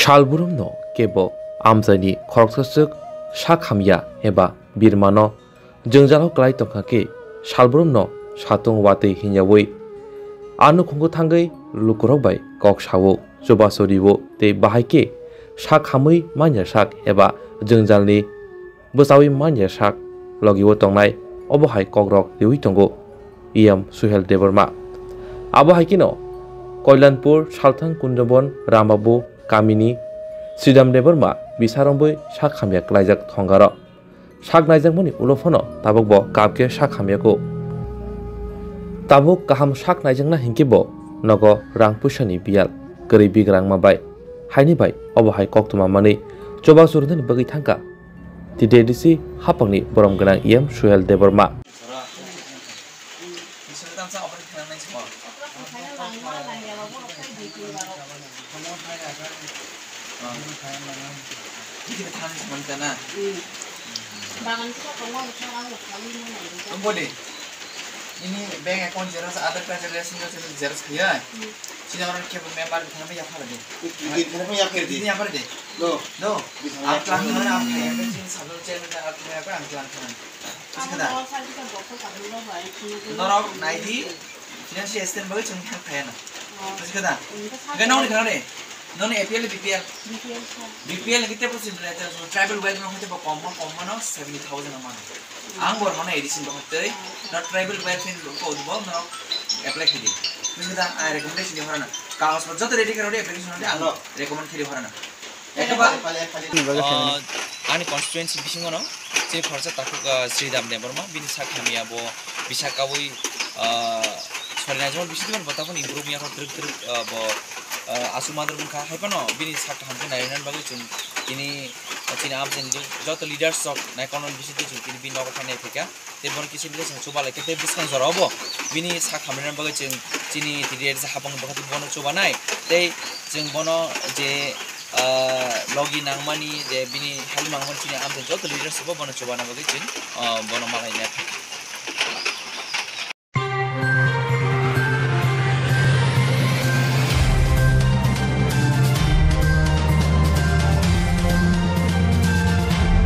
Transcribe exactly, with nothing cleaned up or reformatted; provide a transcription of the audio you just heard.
Salbrumno kebo amchaini khoroksaswk sak hamya eba birmano jwngjalo klai tongkha khe, salbrumno satung watwi hinyawi a nukhungo thangwi lukurok bai kok sao, chubachu rio tei bahai khe sak hamwi manya sak eba jwngjalni bwchaui manya sak logio tongnai, obo hai kokrok riwi tongo E M Suhel Debbarma. Abo hai kheno Koilanpur, Salthang, Kunjabon, Rambabu kamini Sridham Debbarma bisa rombwi sak hamya klaijak thongaro. Sak naijakmani ulo phano tabuk bo kap khe sak hamya kho. Tabuk kaham sak naijakna hinkhe bo nogo rang puisani biyal kwrwi bigrangma bai. Haini bai obo hai koktwma manwi chubachu rwnani bagwi thangkha T D A D C haphangni borom gwnang E M Suhel Debbarma. Bole, ini bank account xerox, Aadhaar card xerox, xerox, xerox khe ya. Sini orang khe member thang ya phar de. Ini apa de? No. No. Ang tlang thang, ang thang, ang thang, sabo chairman thang, ang thang, ang thang. Buji kha da? Norok nai di, financial assistance bagwi chwng help khlai anw. Buji kha da? Hwnkhe nokni khna de, nokni A P L, B P L? B P L hwnkhe teibo chwng tribal welfare no hwnkhe bo kom, kom mano seventy thousand mano. Ang bo mano addition bo hwtwi, no tribal welfare ko bo no apply khlai di. Buji kha da? Ang recommendation di horana. Kagoj bo joto ready khe rw di, application rw di, ang recommend khlai di horana. Ekaba, ah, ani constituency bisingo no chini khoroksa takhuk, ah, Sridham Debbarma, bini sak hamya bo bisa kaui, ah, sori naijak, bisi diban bo tabuk improvement ya twrwk twrwk, ah, bo, ah, aswk mandrwk wngkha, hai phano bini sak kaham khe naiwi nani bagwi chwng tini, chini amchaini joto leaders rok naikolmani bisingtwi chwng tini bini nogo thangna phaikha. Tei bono kisa kisa chwng chuba lai khe tei bwskang jora o bo bini sak hamrwina bagwi chwng chini T D A D C haphang bwkha tei bono chubanai tei chwng bono je, ah, logi nangmani je bini help nangmani chini amchaini joto leaders bo bono chubana bagwi chwng, ah, bono malai nai.